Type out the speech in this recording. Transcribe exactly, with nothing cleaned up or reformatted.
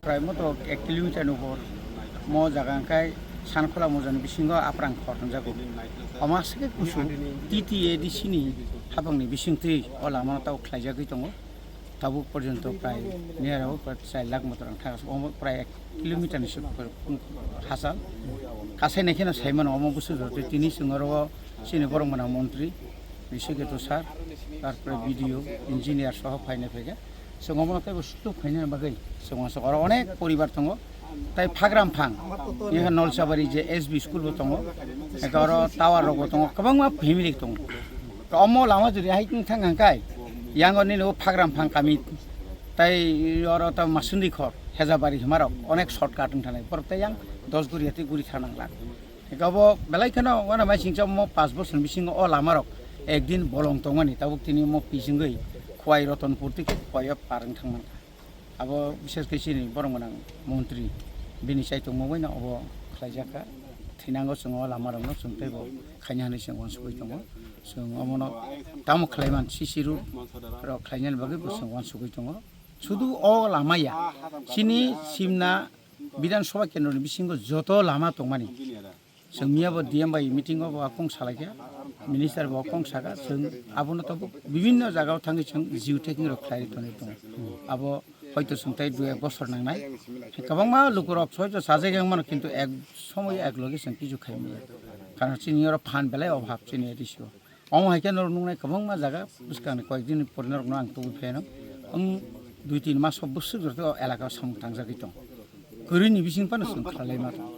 Prai moto ek kilometer ni upor mo jaga hwnkhe Sankhula mojani bisingo Aprang khor hwnjago. Omo aswk khe kusu T T A D C ni hapangni bisingtwi o lama no tabuk khlaijagwi tongo. Tabuk porjonto prai niyarao prai char lakh motor ang thang omo prai ek kilometer ni se hachal. Kasai nai kheno sai mano omo bwswk jotoi tini chwng oro chini borok mwnang montri Rishiketu sir, tarpore B D O, engineer soho phainai phaikha. Chwng omo teibo sutuk khaina bagwi chwng uansuk oro onek poribar tongo. Tai Phagram phang, eka Nolsabari je S B school bo tongo, eka oro tower rok bo tongo, kwbangma family tongo. To omo lama jodi hai wng thang hang kai, yang o nini o Phagram phang kami, tai oro to Masundi khor, Hejabari hima rok, onek shortcut wng thanai, borok tai yang dos guri hati guri thang nang lak. Eka bo belai kheno wana mai singcha mo pas bosor bisingo o lama rok ekdin bolong tongmani, tabuk tini mo pisingwi Khowai Ratanpur tei Khowai o par wng thang mankha. Abo bishes khe chini borok mwnang montri bini chaitung mungwi no obo khlaijak kha. Thinango chwng o lama rok no chwng teibo khaina hinwi chwng uansugwi tongo. Chwng omono tamo khlaiman C C road rok khlainani bagwi bo chwng uansugwi tongo. Sudu o lama ya chini Simna Bidhan Sabha kendro ni bisingo joto lama tongmani. Chwng miya bo D M bai meeting o bo kong salaikha, minister bo kong saka, chwng abono tabuk bibinno jaga o thangwi chwng geotagging rok khlai tongwi tongo. Abo hoito chwng tai dui ek bosor nangnai. Kwbangma lukurok hoito sajagwi wng mano, kintu ek somoy ek loge chwng kichu khai manya. Karon chini oro phan belai obhab chini A D C o. Omo hai khe norok nuknai kwbangma jaga bwskangni koyekdin pore norokno ang tubui phaino. Ang dui tin mas o bwswk jora tei o elaka o samung tangjagwi tong. Kwrwini bising phano chwng khlai ma tong.